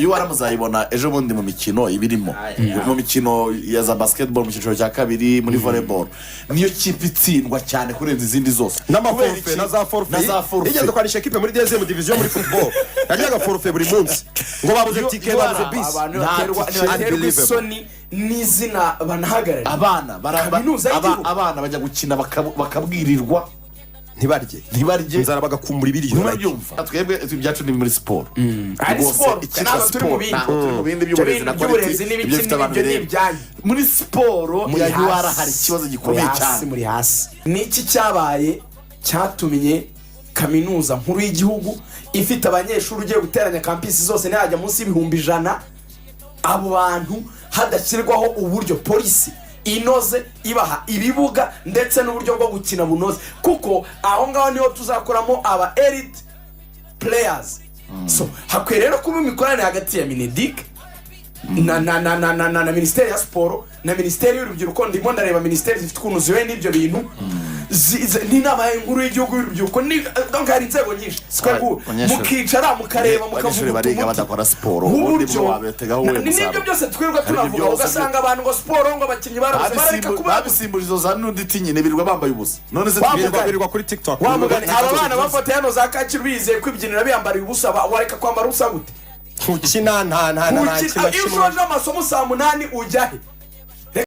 UR muzayibona ejo bundi mu mikino ibirimo, mu mikino ya za basketball mu cyiciro cya kabiri, muri volleyball, niyo kipe itsindwa cyane kurenza izindi zose. Kubera N'amaforfait iki? Na za forfait. Na za forfait. Yigeze kwanisha ekipe muri deuxième division muri football, yaryaga forfait buri munsi ngo babuze tike, babuze bisi. Abantu Nta tike. baterwa Unbelievable. isoni n'izina banahagarariye. Abana Kaminuza y'igihugu. Abana bajya gukina bakabwirirwa. Ntibarye. Ntibarye. Inzara, bagakumbura ibiryo. Ntibabyumva. Twebwe ibyacu ni muri siporo. Ari Rwose, siporo, icyitwa ntabwo turi mu siporo, bindi. ntabwo turi mu bindi by'uburezi na Ibyo quality, by'uburezi n'ibiki ibyo bifite abantu n'ibyo ni bireba. ibyanyu. Muri siporo Muri ya UR hasi. hari ikibazo gikomeye Muri hasi, cyane. muri hasi. Ni iki cyabaye cyatumye Kaminuza Nkuru y'Igihugu ifite abanyeshuri, ugiye guteranya campus zose ntihajya munsi y'100,000, abo bantu hadashyirwaho uburyo, policy inoze ibaha ibibuga ndetse n'uburyo bwo gukina bunoze? Kuko aho ngaho niho tuzakoramo aba elite players. So hakwiye rero kuba imikoranire hagati ya MINEDUC na Minisiteri ya Siporo na Minisiteri y'Urubyiruko. Ndimo ndareba minisiteri zifite ukuntu zihuye n'ibyo bintu, n'Inama Nkuru y'Igihugu y'Urubyiruko. Donc hari inzego nyinshi. Siko mukicara mukareba, Abanyeshuri mukavuga bariga umuti badakora siporo, ubundi w'uburyo bwo wabetegaho uwuhe Ni nibyo musaruro? byose twirirwa Hari ibyo tunavuga, byose ugasanga abantu ngo siporo, ngo abakinnyi barabuze, barareka kuba Babisimbuje izo za nudity nyine, birirwa bambaye ubusa. None se Wa twirirwa mugani. Birirwa kuri TikTok. Wa mugani, aba bana bafata hano za Kacyiru bizeye kwibyinira biyambariye ubusa, wareka kwambara ubusa gute? Ntukina, nta Ukina- kintu na Iyo kimwe. ushoje amasomo saa 8 ujya he?